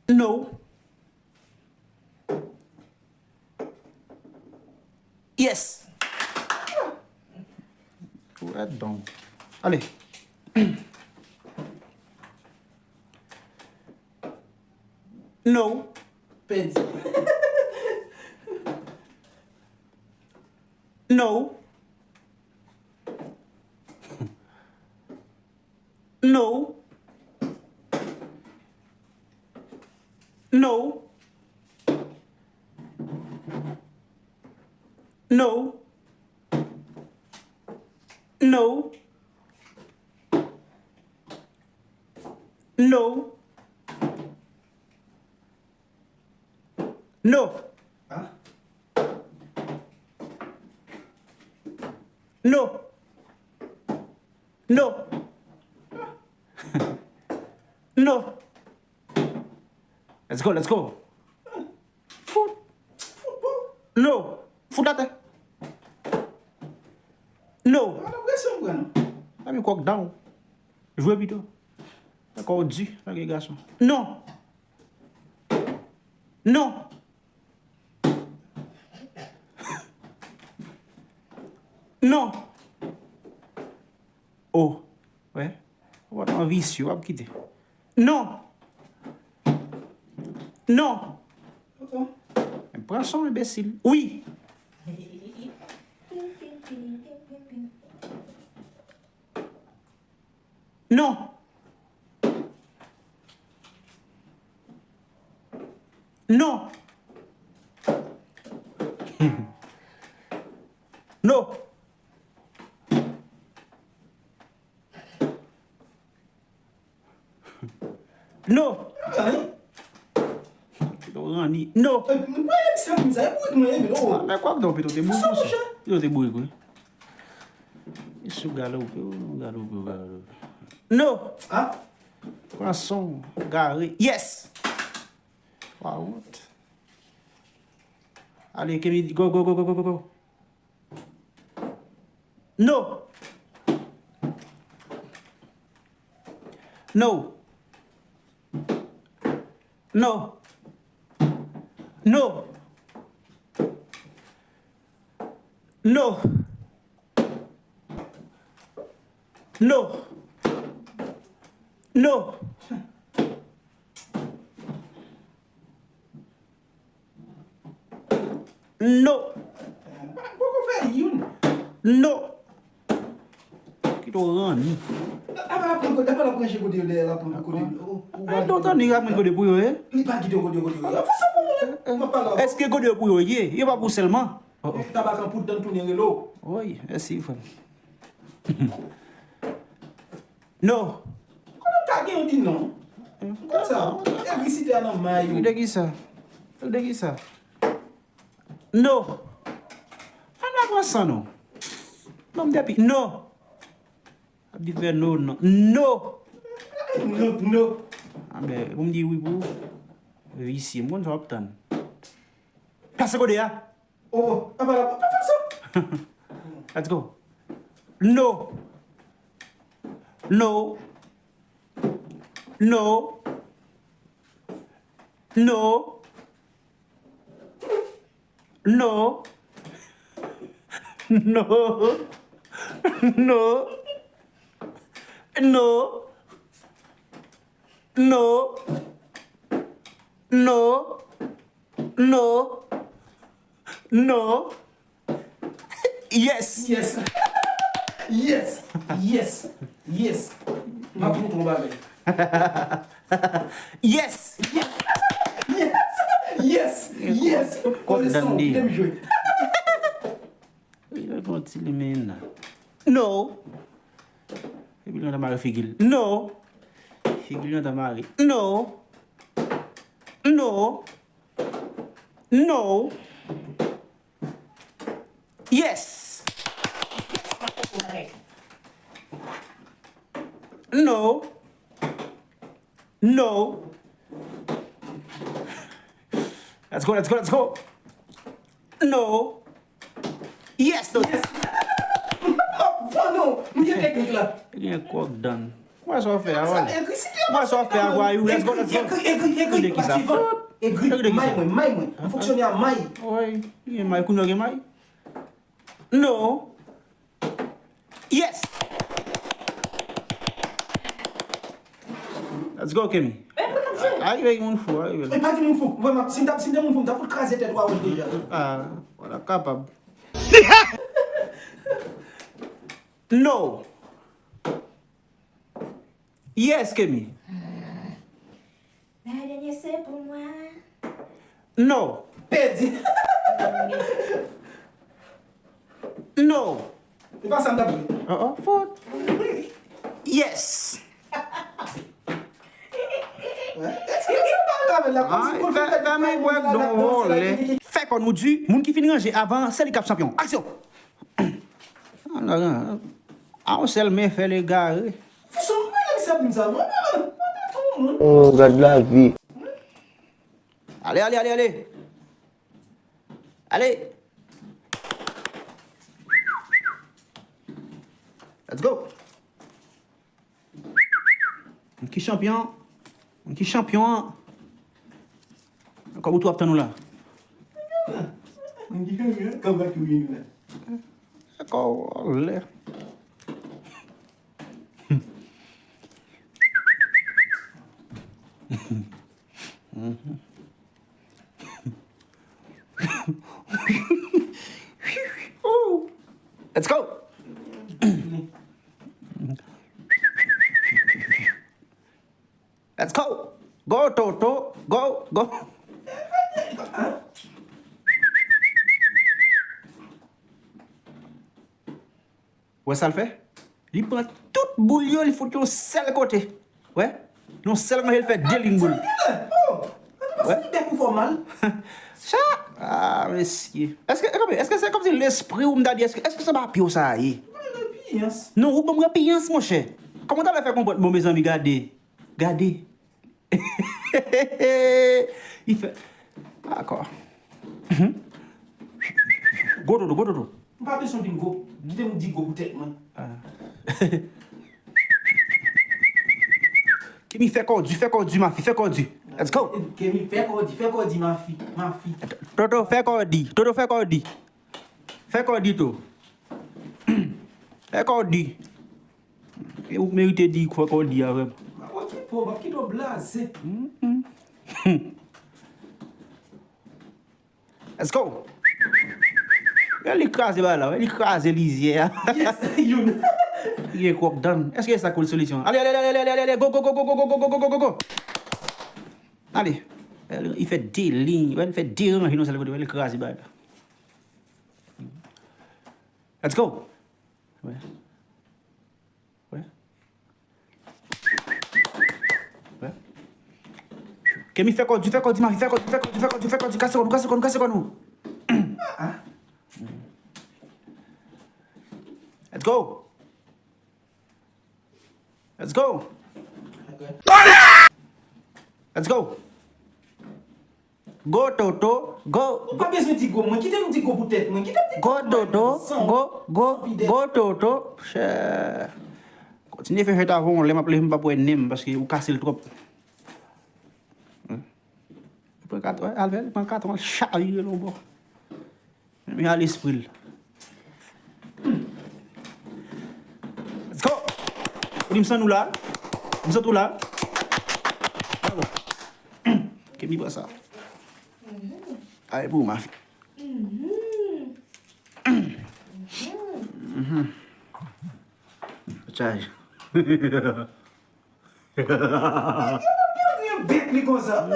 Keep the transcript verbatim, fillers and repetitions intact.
No. Yes. What donc? Allez. No. Pèdi. No. No. No. No. No. No. No. No. No. No. Let's go, let's go. Fout. No. Fout atè. No. Epi kòk dan w. Jwe pito. Dakò, w di, lage gason. No. No. No. Oh. Wè. Ou pa t anvi isi, w ap kite. No. No. Men pran son, enbesil. Wi. No. No. No. No. Pito ranni. No. Mwen menm sa, mwen sa, e bourik mwen ye, men, oh. Men kwak non, pito te bourik, monchè. Pito te bourik, wi. E sou galope, ou galope, ou galope. No. Ah. Pran son, gare. Yes. Twa wont. Ale, Kemi, go, go, go, go, go, go. No. No. No. No. No. No. No. No. Poko fè youn. No. Kite w ranni. Apa l ap pran kode, apa l ap ranje kode yo dèyè, l ap pran kode yo. Ay, donk, tann li ap pran kode pou yo, e? Li pa kite yo kode yo, kode yo. Fè sa pou mwen. M ap pale avè w. Èske kode yo pou yo ye? Yo pa pou sèlman. Oh, oh. Tabak an poud dan tounen relo. Woy, mèsi, frè m. No. Konnen m ka gen yon di non. Konsa, egrisite a nan may ou. De ki sa? De ki sa? No. Ann pa pran san non. Non, m depi. No. Ap di fè no, no. No. No, no. Anben, pou m di wi pou ou. Visye, m konn sa w ap tann. Pase kode a. Oh, oh, apa la, pa fè sa. Let's go. No. No. No. No. No. No. No. No. No. No. No. No. Yes. Yes. Yes. Yes. Yes. M ap montre w bagay. Yes. Yes. Yes. Yes. Yes. Kòk dan li. Kite m jwe. Li pran ti limen la. No. Epi li antan mare figi l. No. Figi l antan mare. No. No. No. Yes. No. No. Let's go, let's go, let's go. No. Yes, no. Yes. Bon, non, m gen teknik la. Gen kòk dan. Wè sa w fè a, wè. Sa egrisite. Wè sa w ap fè a, Vwayou. Let's go, let's go. Egri, egri, egri, egri. Egri de ki sa? Fout. Egri, egri de ki sa? May mwen, may mwen. An fonksyone a may. Wi, gen may, kounye a gen may. No. Yes! Let's go, Kemi. Arive moun fou, arive. E pa di moun fou. Mwen, si m t ap, si m te moun fou, m ta fout kraze tèt Vwayou deja. Ah, wala kapab. No. Yes, Kemi. La dernière, c'est pour moi. No. Pèdi. No. Se pa sa m t ap vle. Oh, oh, fout. Yes. Èske se pa la, la, kòmsi fè, fè men bwè don vòlè. Fè kò nou di, moun ki fin ranje avan, se li k ap chanpyon. Aksyon! A yon sèl men fè l egare. Fouson, mwen menm sa moun sa, mwen menm, mwen menm tou moun. Oh, gad lavi. Ale, ale, ale, ale. Ale. Let's go. Moun ki chanpyon, moun ki chanpyon an. Kòb ou tou ap tann ou la. Moun ki chanpyon an, kòb ak ou vini la. Kòb lè. Let's go. Let's go. Go, Toto. Go, go. Wè sa l fè? Li pran tout boul yo, li fout yon sèl kote. Wè? Yon sèl manje, l fè de liy boul. Wè? Sa! Ah, mesye. Èske, èske, èske se kòmsi lespri w, m ta di, èske, èske se pa pye w sa a ye? Non, ou ban m repiyans, monchè. Kòman w ta fè konprann? Bon, mezanmi, gade. Gade. Li fè. Dakò. Gwo Toto, gwo Toto. M pa bezwen vin gwo. Kite m di gwo pou tèt mwen. Ah. Kemi, fè kò di, fè kò di, mafi, fè kò di. Let's go. Kemi, fè kò di, fè kò di, mafi, mafi. Toto, fè kò di, Toto, fè kò di. Fè kò di, To. Fè kò di. E ou merite di fè kò di avè m. M ap okipe w, m ap kite w blaze. Mm, mm. Let's go! Wè li kraze bagay la, wè li kraze lizyè a. Yes, youn. Li gen kwòk dan. Èske sa cool solution? Ale, ale, ale, go, go, go. Ale. Li fè de liy, wè li fè de ranje nan sèl kote, wè li kraze bagay la. Let's go! Wè. Wè. Wè. Kemi, fè kò di, fè kò di, mafi, fè kò di, fè kò di, fè kò di, fè kò di, kase kò nou, kase kò nou, kase kò nou. Let's go. Let's go. Let's go. Go, Toto, go. Ou pa bezwen di go, mwen. Kite m di go pou tèt mwen. Kite m di go, Toto, go, go, go, Toto. Chè. Kontinye fè fèt avè w, lè m ap leve, m p ap wè nen m, paske ou kase l twòp. Pran katran, al fè, pran katran, chavire l yon bò. Men a lespri l. Let's go! Ou di m santi w la? M santi w la? Bravo. Kemi pran sa. Ay, pou mafi. Chay. Bèk li konsa.